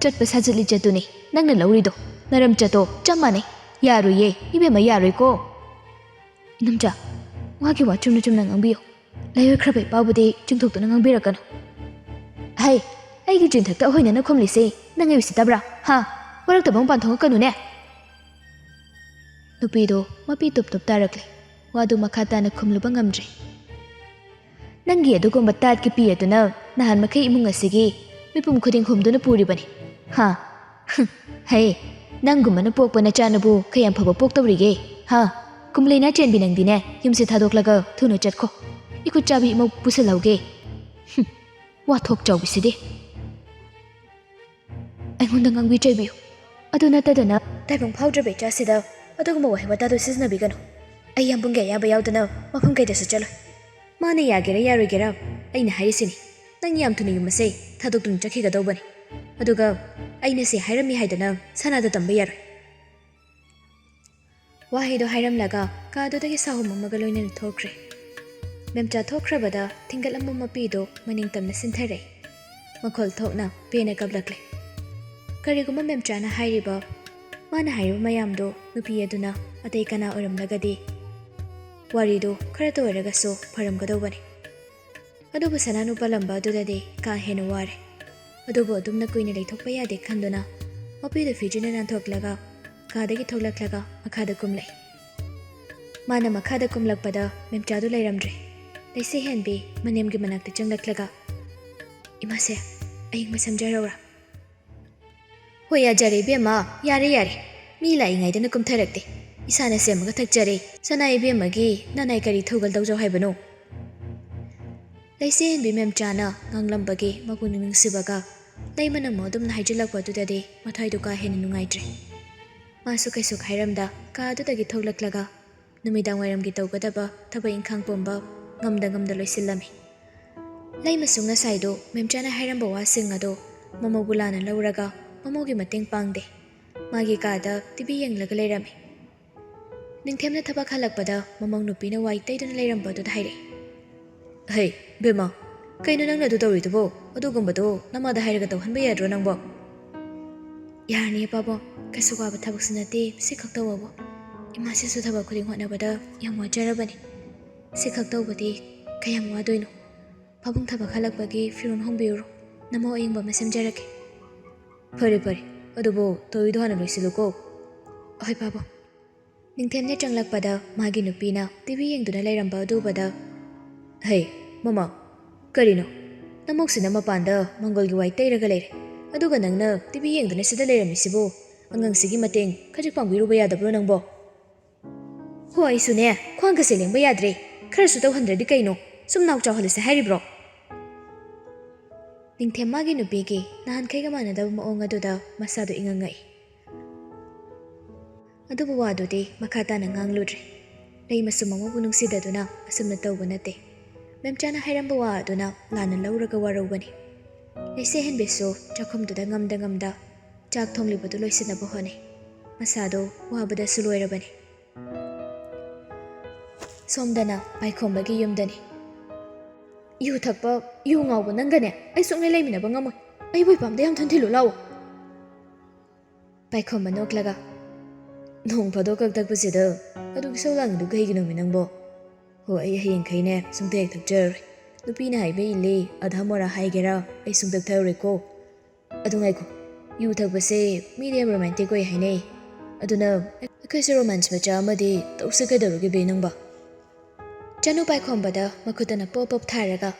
ꯆꯠꯄ ꯁꯥꯖꯠ ꯂꯤꯆꯠꯇꯨꯅꯤ ꯅꯪꯅ ꯂꯧꯔꯤꯗꯣ꯫ ꯅꯔꯝ ꯆꯠꯇꯣ ꯆꯞ ꯃꯥꯟꯅꯩ꯫ ꯌꯥꯔꯣꯏꯌꯦ, ꯏꯕꯦꯝꯃ, ꯌꯥꯔꯣꯏꯀꯣ꯫ ꯏꯅꯝꯆꯥ, ꯋꯥꯒꯤ ꯋꯥ ꯆꯨꯝꯅ ꯆꯨꯝꯅ ꯉꯥꯡꯕꯤꯌꯨ꯫ ꯂꯥꯏꯑꯣꯏꯈ꯭ꯔꯕ ꯏꯄꯥꯕꯨꯗꯤ ꯆꯤꯡꯊꯣꯛꯇꯨꯅ ꯉꯥꯡꯕꯤꯔꯛꯀꯅꯨ꯫ ꯍꯩ, ꯑꯩꯒꯤ ꯆꯤꯟꯊꯛꯇ ꯑꯍꯣꯏꯅꯅ ꯈꯨꯝꯂꯤꯁꯦ ꯅꯪ ꯑꯩ ꯎꯁꯤꯠꯇꯕ꯭ꯔꯥ? ꯍꯥ? ꯋꯥꯔꯛꯇꯕ ꯃꯄꯥꯟ ꯊꯣꯛꯂꯛꯀꯅꯨꯅꯦ꯫ ꯅꯨꯄꯤꯗꯣ ꯃꯄꯤ ꯇꯨꯞ ꯇꯨꯞ ꯇꯥꯔꯛꯂꯦ꯫ ꯋꯥꯗꯨ ꯃꯈꯥ ꯇꯥꯅ ꯈꯨꯝꯂꯨꯕ ꯉꯝꯗ꯭ꯔꯦ꯫ ꯅꯪꯒꯤ ꯑꯗꯨꯒꯨꯝꯕ ꯇꯥꯠꯀꯤ ꯄꯤ ꯑꯗꯨꯅ ꯅꯍꯥꯟ ꯃꯈꯩ ꯏꯃꯨꯡ ꯑꯁꯤꯒꯤ ꯃꯤꯄꯨꯝ ꯈꯨꯗꯤꯡ ꯍꯨꯝꯗꯨꯅ ꯄꯨꯔꯤꯕꯅꯤ꯫ ꯍꯥ? ꯍꯨꯝ, ꯍꯩ, ꯅꯪꯒꯨꯝꯕꯅ ꯄꯣꯛꯄ ꯅꯆꯥꯅꯕꯨ ꯀꯌꯥꯝ ꯐꯕ ꯄꯣꯛꯇꯧꯔꯤꯒꯦ? ꯍꯥ? ꯀꯨꯝꯂꯩꯅꯥ ꯆꯦꯟꯕꯤ ꯅꯪꯗꯤꯅꯦ, ꯌꯨꯝꯁꯦ ꯊꯥꯗꯣꯛꯂꯒ ꯊꯨꯅ ꯆꯠꯈꯣ꯫ ꯏꯈꯨꯠ ꯆꯥꯕꯤ ꯏꯃꯧ ꯄꯨꯁꯜꯍꯧꯒꯦ꯫ ꯍꯨꯝ, ꯋꯥꯊꯣꯛ ꯆꯥꯎꯕꯤꯁꯤꯗꯤ꯫ ꯑꯩꯉꯣꯟꯗ ꯉꯥꯡꯕꯤ ꯆꯩꯕꯤꯌꯨ꯫ ꯑꯗꯨ ꯅꯠꯇꯗꯅ ꯇꯥꯏꯕꯪ ꯐꯥꯎꯗ꯭ꯔꯕ ꯏꯆꯥꯁꯤꯗ ꯑꯗꯨꯒꯨꯝꯕ ꯋꯥꯍꯩ ꯋꯥꯇꯥꯗꯨ ꯁꯤꯖꯤꯟꯅꯕꯤꯒꯅꯨ꯫ ꯑꯩ ꯌꯥꯝꯕꯨꯡꯒꯤ ꯑꯌꯥꯕ ꯌꯥꯎꯗꯅ ꯃꯐꯝ ꯀꯩꯗꯁꯨ ꯆꯠꯂꯣꯏ꯫ ꯃꯥꯅ ꯌꯥꯒꯦꯔꯥ ꯌꯥꯔꯣꯏꯒꯦꯔꯥ, ꯑꯩꯅ ꯍꯥꯏꯔꯤꯁꯤꯅꯤ, ꯅꯪ ꯌꯥꯝ ꯊꯨꯅ ꯌꯨꯝ ꯑꯁꯦ ꯊꯥꯗꯣꯛꯇꯨꯅ ꯆꯠꯈꯤꯒꯗꯧꯕꯅꯤ꯫ ꯑꯗꯨꯒ ꯑꯩꯅ ꯁꯤ ꯍꯥꯏꯔꯝꯃꯤ ꯍꯥꯏꯗꯅ ꯁꯅꯥꯗ ꯇꯝꯕ ꯌꯥꯔꯣꯏ꯫ ꯋꯥꯍꯩꯗꯣ ꯍꯥꯏꯔꯝꯂꯒ ꯀꯥꯗꯨꯗꯒꯤ ꯁꯥꯍꯨꯝ ꯑꯃꯒ ꯂꯣꯏꯅꯅ ꯊꯣꯛꯈ꯭ꯔꯦ꯫ ꯃꯦꯝꯆꯥ ꯊꯣꯛꯈ꯭ꯔꯕꯗ ꯊꯤꯡꯒꯠꯂꯝꯕ ꯃꯄꯤꯗꯣ ꯃꯅꯤꯡ ꯇꯝꯅ ꯁꯤꯟꯊꯔꯦ꯫ ꯃꯈꯣꯜ ꯊꯣꯛꯅ ꯄꯦꯅ ꯀꯞꯂꯛꯂꯦ꯫ ꯀꯔꯤꯒꯨꯝꯕ ꯃꯦꯝꯆꯥꯅ ꯍꯥꯏꯔꯤꯕ, ꯃꯥꯅ ꯍꯥꯏꯔꯤꯕ ꯃꯌꯥꯝꯗꯨ ꯅꯨꯄꯤ ꯑꯗꯨꯅ ꯑꯇꯩ ꯀꯅꯥ ꯑꯣꯏꯔꯝꯂꯒꯗꯤ ꯋꯥꯔꯤꯗꯨ ꯈꯔꯇ ꯑꯣꯏꯔꯒꯁꯨ ꯐꯔꯝꯒꯗꯧꯕꯅꯤ꯫ ꯑꯗꯨꯕꯨ ꯁꯅꯥꯅꯨ ꯄꯥꯜꯂꯝꯕ ꯑꯗꯨꯗꯗꯤ ꯀꯥ ꯍꯦꯟꯅ ꯋꯥꯔꯦ꯫ ꯑꯗꯨꯕꯨ ꯑꯗꯨꯝꯅ ꯀꯨꯏꯅ ꯂꯩꯊꯣꯛꯄ ꯌꯥꯗꯦ ꯈꯟꯗꯨꯅ ꯃꯄꯤꯗꯨ ꯐꯤꯖꯤꯟꯅ ꯅꯥꯟꯊꯣꯛꯂꯒ ꯀꯥꯗꯒꯤ ꯊꯣꯛꯂꯛꯂꯒ ꯃꯈꯥꯗ ꯀꯨꯝꯂꯛꯏ꯫ ꯃꯥꯅ ꯃꯈꯥꯗ ꯀꯨꯝꯂꯛꯄꯗ ꯃꯦꯝꯆꯥꯗꯨ ꯂꯩꯔꯝꯗ꯭ꯔꯦ꯫ ꯂꯩꯁꯦ ꯍꯦꯟꯕꯤ ꯃꯅꯦꯝꯒꯤ ꯃꯅꯥꯛꯇ ꯆꯪꯂꯛꯂꯒ, "ꯏꯃꯥꯁꯦ, ꯑꯌꯤꯡꯕ ꯁꯦꯝꯖꯔꯧꯔꯥ?" "ꯍꯣꯏ, ꯌꯥꯖꯔꯦ ꯏꯕꯦꯝꯃ, ꯌꯥꯔꯦ, ꯌꯥꯔꯦ꯫ ꯃꯤ ꯂꯥꯛꯏꯉꯩꯗꯅ ꯀꯨꯝꯊꯔꯛꯇꯦ꯫ ꯏꯁꯥꯅ ꯁꯦꯝꯃꯒ ꯊꯛꯆꯔꯦ꯫ ꯁꯅꯥ ꯏꯕꯦꯝꯃꯒꯤ ꯅꯅꯥꯏ ꯀꯔꯤ ꯊꯧꯒꯜ ꯇꯧꯖꯧ ꯍꯥꯏꯕꯅꯣ?" ꯂꯩꯁꯦ ꯍꯦꯟꯕꯤ ꯃꯦꯝꯆꯥꯅ ꯉꯥꯡꯂꯝꯕꯒꯤ ꯃꯄꯨꯛꯅꯤꯡ ꯅꯨꯡꯁꯤꯕꯒ ꯂꯩꯃꯅꯝ ꯑꯗꯨꯝꯅ ꯍꯥꯏꯖꯤꯜꯂꯛꯄ ꯑꯗꯨꯗꯗꯤ ꯃꯊ꯭ꯋꯥꯏꯗꯨ ꯀꯥ ꯍꯦꯟꯅ ꯅꯨꯡꯉꯥꯏꯇ꯭ꯔꯦ꯫ ꯃꯥꯁꯨ ꯀꯩꯁꯨ ꯍꯥꯏꯔꯝꯗ ꯀꯥ ꯑꯗꯨꯗꯒꯤ ꯊꯣꯛꯂꯛꯂꯒ ꯅꯨꯃꯤꯗꯥꯡ ꯋꯥꯏꯔꯝꯒꯤ ꯇꯧꯒꯗꯕ ꯊꯕꯛ ꯏꯪꯈꯥꯡ ꯄꯨꯝꯕ ꯉꯝꯗ ꯉꯝꯗ ꯂꯣꯏꯁꯤꯜꯂꯝꯃꯤ꯫ ꯂꯩꯃꯁꯨ ꯉꯁꯥꯏꯗꯣ ꯃꯦꯝꯆꯥꯅ ꯍꯥꯏꯔꯝꯕ ꯋꯥꯁꯤꯡ ꯑꯗꯣ ꯃꯃꯧꯕꯨ ꯂꯥꯟꯅ ꯂꯧꯔꯒ ꯃꯃꯧꯒꯤ ꯃꯇꯦꯡ ꯄꯥꯡꯗꯦ꯫ ꯃꯥꯒꯤ ꯀꯥꯗ ꯇꯤꯚꯤ ꯌꯦꯡꯂꯒ ꯂꯩꯔꯝꯃꯤ꯫ ꯅꯤꯡꯊꯦꯝꯅ ꯊꯕꯛ ꯍꯜꯂꯛꯄꯗ ꯃꯃꯧ ꯅꯨꯄꯤꯅ ꯋꯥꯏ ꯇꯩꯗꯨꯅ ꯂꯩꯔꯝꯕ ꯑꯗꯨꯗ ꯍꯥꯏꯔꯛꯏ, "ꯍꯩ, ꯕꯦꯝꯃ, ꯀꯩꯅꯣ ꯅꯪꯅ ꯑꯗꯨ ꯇꯧꯔꯤꯗꯨꯕꯣ? ꯑꯗꯨꯒꯨꯝꯕꯗꯣ ꯅꯃꯥꯗ ꯍꯥꯏꯔꯒ ꯇꯧꯍꯟꯕ ꯌꯥꯗ꯭ꯔꯣ ꯅꯪꯕꯣ?" "ꯌꯥꯔꯅꯤ ꯄꯥꯕꯨꯡ, ꯀꯩꯁꯨ ꯋꯥꯕ ꯊꯕꯛꯁꯨ ꯅꯠꯇꯦ ꯁꯤ ꯈꯛ ꯇꯧꯕꯕꯨ꯫ ꯏꯃꯥꯁꯤꯁꯨ ꯊꯕꯛ ꯈꯨꯗꯤꯡ ꯍꯣꯠꯅꯕꯗ ꯌꯥꯝ ꯋꯥꯖꯔꯕꯅꯤ꯫ ꯁꯤ ꯈꯛ ꯇꯧꯕꯗꯤ ꯀꯌꯥꯝ ꯋꯥꯗꯣꯏꯅꯣ? ꯄꯥꯕꯨꯡ ꯊꯕꯛ ꯍꯜꯂꯛꯄꯒꯤ ꯐꯤꯔꯣꯜ ꯍꯣꯡꯕꯤꯔꯨꯔꯣ, ꯅꯃꯧ ꯑꯌꯤꯡꯕ ꯑꯃ ꯁꯦꯝꯖꯔꯛꯀꯦ꯫" "ꯐꯔꯦ, ꯐꯔꯦ, ꯑꯗꯨꯕꯨ ꯇꯧꯔꯤꯗꯣ ꯍꯥꯟꯅ ꯂꯣꯏꯁꯤꯜꯂꯨꯀꯣ꯫" "ꯍꯣꯏ ꯄꯥꯕꯨꯡ꯫" ꯅꯤꯡꯊꯦꯝꯅ ꯆꯪꯂꯛꯄꯗ ꯃꯥꯒꯤ ꯅꯨꯄꯤꯅ ꯇꯤꯚꯤ ꯌꯦꯡꯗꯨꯅ ꯂꯩꯔꯝꯕ ꯑꯗꯨ ꯎꯕꯗ, "ꯍꯩ, ꯃꯃꯥ, ꯀꯔꯤꯅꯣ? ꯅꯃꯧꯁꯤꯅ ꯃꯄꯥꯟꯗ ꯃꯪꯒꯜꯒꯤ ꯋꯥꯏ ꯇꯩꯔꯒ ꯂꯩꯔꯦ, ꯑꯗꯨꯒ ꯅꯪꯅ ꯇꯤꯚꯤ ꯌꯦꯡꯗꯨꯅ ꯁꯤꯗ ꯂꯩꯔꯝꯃꯤꯁꯤꯕꯨ? ꯑꯉꯥꯡꯁꯤꯒꯤ ꯃꯇꯦꯡ ꯈꯖꯤꯛ ꯄꯥꯡꯕꯤꯔꯨꯕ ꯌꯥꯗꯕ꯭ꯔꯣ ꯅꯪꯕꯣ?" "ꯍꯣ, ꯑꯩꯁꯨꯅꯦ, ꯈ꯭ꯋꯥꯡꯒꯁꯦ ꯂꯦꯡꯕ ꯌꯥꯗ꯭ꯔꯦ꯫ ꯈꯔꯁꯨ ꯇꯧꯍꯟꯗ꯭ꯔꯗꯤ ꯀꯩꯅꯣ? ꯁꯨꯝ ꯅꯥꯎ ꯆꯥꯎꯍꯜꯂꯁꯦ ꯍꯥꯏꯔꯤꯕ꯭ꯔꯣ?" ꯅꯤꯡꯊꯦꯝ ꯃꯥꯒꯤ ꯅꯨꯄꯤꯒꯤ ꯅꯍꯥꯟꯈꯩꯒ ꯃꯥꯟꯅꯗꯕ ꯃꯑꯣꯡ ꯑꯗꯨꯗ ꯃꯁꯥꯗꯨ ꯏꯉꯛ ꯉꯛꯏ꯫ ꯑꯗꯨꯕꯨ ꯋꯥꯗꯨꯗꯤ ꯃꯈꯥ ꯇꯥꯅ ꯉꯥꯡꯂꯨꯗ꯭ꯔꯦ꯫ ꯂꯩꯃꯁꯨ ꯃꯃꯧꯕꯨ ꯅꯨꯡꯁꯤꯗꯗꯨꯅ ꯑꯁꯨꯝꯅ ꯇꯧꯕ ꯅꯠꯇꯦ꯫ ꯃꯦꯝꯆꯥꯅ ꯍꯥꯏꯔꯝꯕ ꯋꯥ ꯑꯗꯨꯅ ꯂꯥꯟꯅ ꯂꯧꯔꯒ ꯋꯥꯔꯧꯕꯅꯤ꯫ ꯂꯩꯁꯦ ꯍꯦꯟꯕꯤꯁꯨ ꯆꯥꯛꯈꯨꯝꯗꯨꯗ ꯉꯝꯗ ꯉꯝꯗ ꯆꯥꯛ ꯊꯣꯡꯂꯤꯕꯗꯨ ꯂꯣꯏꯁꯤꯟꯅꯕ ꯍꯣꯠꯅꯩ꯫ ꯃꯁꯥꯗꯣ ꯋꯥꯕꯗꯁꯨ ꯂꯣꯏꯔꯕꯅꯤ꯫ ꯁꯣꯝꯗꯅ ꯄꯥꯏꯈꯣꯝꯕꯒꯤ ꯌꯨꯝꯗꯅꯤ꯫ "ꯌꯨ ꯊꯛꯄ, ꯌꯨ ꯉꯥꯎꯕ ꯅꯪꯒꯅꯦ ꯑꯩ ꯁꯨꯡꯂꯩ ꯂꯩꯃꯤꯟꯅꯕ ꯉꯝꯃꯣꯏ꯫ ꯑꯩꯕꯨ ꯏꯄꯥꯝꯗ ꯌꯥꯝ ꯊꯨꯅ ꯊꯤꯜꯂꯨ ꯂꯥꯛꯑꯣ꯫" ꯄꯥꯏꯈꯣꯝꯕ ꯅꯣꯛꯂꯒ, "ꯅꯣꯡ ꯐꯥꯗꯣꯛ ꯈꯛ ꯊꯛꯄꯁꯤꯗ ꯑꯗꯨꯛ ꯏꯁꯧ ꯂꯥꯡꯉꯤꯗꯨ ꯀꯩꯒꯤꯅꯣꯃꯤ ꯅꯪꯕꯣ?" "ꯍꯣ, ꯑꯩ ꯍꯌꯦꯡꯈꯩꯅꯦ ꯁꯨꯡꯊꯛ ꯍꯦꯛ ꯊꯛꯆꯔꯔꯣꯏ꯫ ꯅꯨꯄꯤꯅ ꯍꯥꯏꯕ ꯏꯜꯂꯤ, ꯑꯙꯥ ꯃꯣꯔꯥ ꯍꯥꯏꯒꯦꯔꯥ, ꯑꯩ ꯁꯨꯡꯊꯛ ꯊꯛꯑꯔꯣꯏꯀꯣ꯫ ꯑꯗꯨ ꯉꯥꯏꯈꯣ, ꯌꯨ ꯊꯛꯄꯁꯦ ꯃꯤꯗꯤ ꯌꯥꯝ ꯔꯣꯃꯥꯟꯇꯤꯛ ꯑꯣꯏ ꯍꯥꯏꯅꯩ꯫ ꯑꯗꯨꯅ ꯑꯩꯈꯣꯏꯁꯨ ꯔꯣꯃꯥꯟꯁ ꯃꯆꯥ ꯑꯃꯗꯤ ꯇꯧꯁꯤ ꯀꯩꯗꯧꯔꯒꯦ ꯕꯦ ꯅꯪꯕꯣ?" ꯆꯅꯨ ꯄꯥꯏꯈꯣꯝꯕꯗ ꯃꯈꯨꯠꯇꯅ ꯄꯣꯞ ꯄꯣꯞ ꯊꯥꯔꯒ,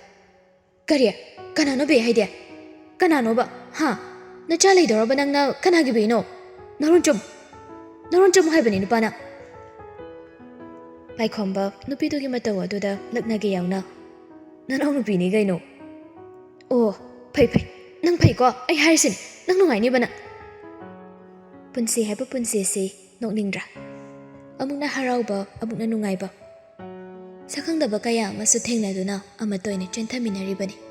"ꯀꯔꯤ? ꯀꯅꯥꯅꯣ ꯕꯦ ꯍꯥꯏꯗꯤ? ꯀꯅꯥꯅꯣꯕ? ꯍꯥ? ꯅꯆꯥ ꯂꯩꯗꯧꯔꯕ ꯅꯪꯅ ꯀꯅꯥꯒꯤ ꯕꯦꯅꯣ? ꯅꯔꯣꯟ ꯆꯨꯝ! ꯅꯔꯣꯟ ꯆꯨꯝ ꯍꯥꯏꯕꯅꯤ ꯅꯨꯄꯥꯅ!" ꯄꯥꯏꯈꯣꯝꯕ ꯅꯨꯄꯤꯗꯨꯒꯤ ꯃꯇꯧ ꯑꯗꯨꯗ ꯂꯛꯅꯒꯦ ꯌꯥꯎꯅ, "ꯅꯅꯥꯎ ꯅꯨꯄꯤꯅꯤ ꯀꯩꯅꯣ!" "ꯑꯣ, ꯐꯩ ꯐꯩ꯫ ꯅꯪ ꯐꯩꯀꯣ? ꯑꯩ ꯍꯥꯏꯔꯤꯁꯤꯅꯤ, ꯅꯪ ꯅꯨꯡꯉꯥꯏꯅꯤꯕ ꯅꯪ!" ꯄꯨꯟꯁꯤ ꯍꯥꯏꯕ ꯄꯨꯟꯁꯤꯁꯤ ꯅꯣꯛꯅꯤꯡꯗ꯭ꯔꯥ? ꯑꯃꯨꯛꯅ ꯍꯔꯥꯎꯕ, ꯑꯃꯨꯛꯅ ꯅꯨꯡꯉꯥꯏꯕ꯫ ꯁꯛꯈꯪꯗꯕ ꯀꯌꯥ ꯑꯃꯁꯨ ꯊꯦꯡꯅꯗꯨꯅ ꯑꯃꯠꯇ ꯑꯣꯏꯅ ꯆꯦꯟꯊꯃꯤꯟꯅꯔꯤꯕꯅꯤ꯫